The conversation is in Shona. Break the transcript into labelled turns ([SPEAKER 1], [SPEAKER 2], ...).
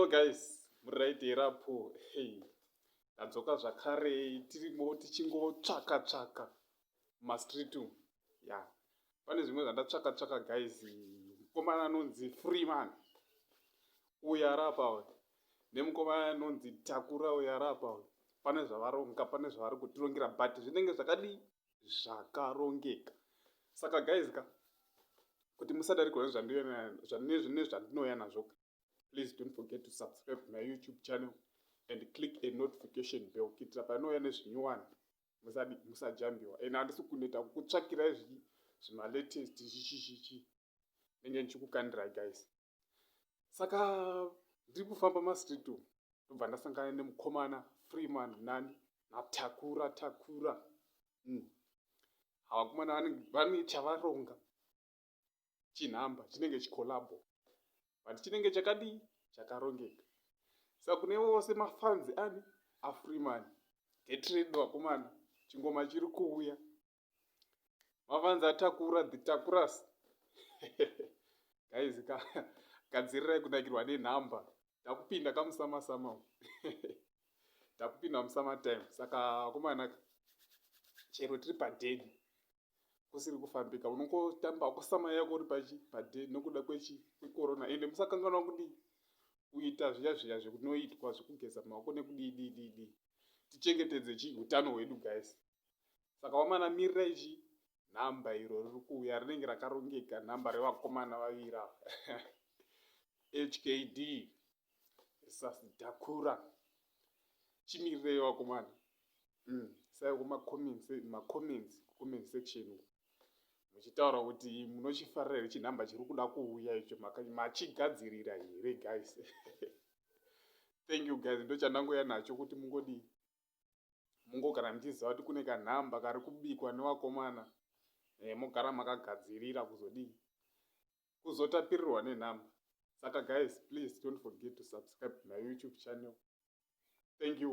[SPEAKER 1] Hello guys, muri right here apo? Hey, tadzoka zvakare, tirimo tichingotsvaka tsvaka mumastreet umu. Ya, pane zvimwe zvandatsvaka tsvaka, guys. Mukomana anonzi Freeman uyo ari apa uyu, nemukomana anonzi Takura uyo ari apa uyu, pane zvavaronga, pane zvavari kutirongera, but zvinenge zvakadii, zvakarongeka. Saka guys ka, kuti musadarikwa nezvandinouya nazvo, please don't forget to subscribe to my YouTube channel and click a notification bell, kuitira panouya nezvinyuwani musajambiwa. And handisi kuneta kukutsvakirai zvimalatest chichichichi, nenge ndichikukandirai, guys. Saka ndiri kufamba mastreet umu, ndobva ndasangana nemukomana Freeman nani naTakura. Takura. Havakomana vane chavaronga, chinhamba chinenge chicollabo, but chinenge chakadii, chakarongeka. Saka kune vose mafans ani aFreeman, get ready vakomana, chingoma chiri kuuya. Mafans aTakura, the Takuras, guys, gadzirirai kunakirwa nenhamba. Takupinda kamusamasama, takupinda musummer time. Saka vakomana, chero tiri padeni kusiri kufambika, unongotamba kusama yako uri pachi padeni nokuda kwechi kwecorona. Ende musakanganwa kudii, kuita zviya zviya zvekunoitwa zvekugeza maoko nekudii dii dii dii, tichengetedze chi utano hwedu, guys. Saka wamana, mirirai chi nhamba iro riri kuuya, rinenge rakarongeka, nhamba revakomana vaviri ava, HKD sasitakura. Chimirirei vakomana. Sai kumacomments, macomments, comment section uku, muchitaura kuti munochifarira here chinhamba chiri kuda kuuya icho, machigadzirira here, guys? Thank you, guys. Ndo chandangoya nacho kuti mungodii, mungogara muchiziva kuti kune kanhamba kari kubikwa nevakomana, mogara makagadzirira kuzodii, kuzotapirirwa nenhamba. Saka guys, please don't forget to subscribe to my YouTube channel. Thank you.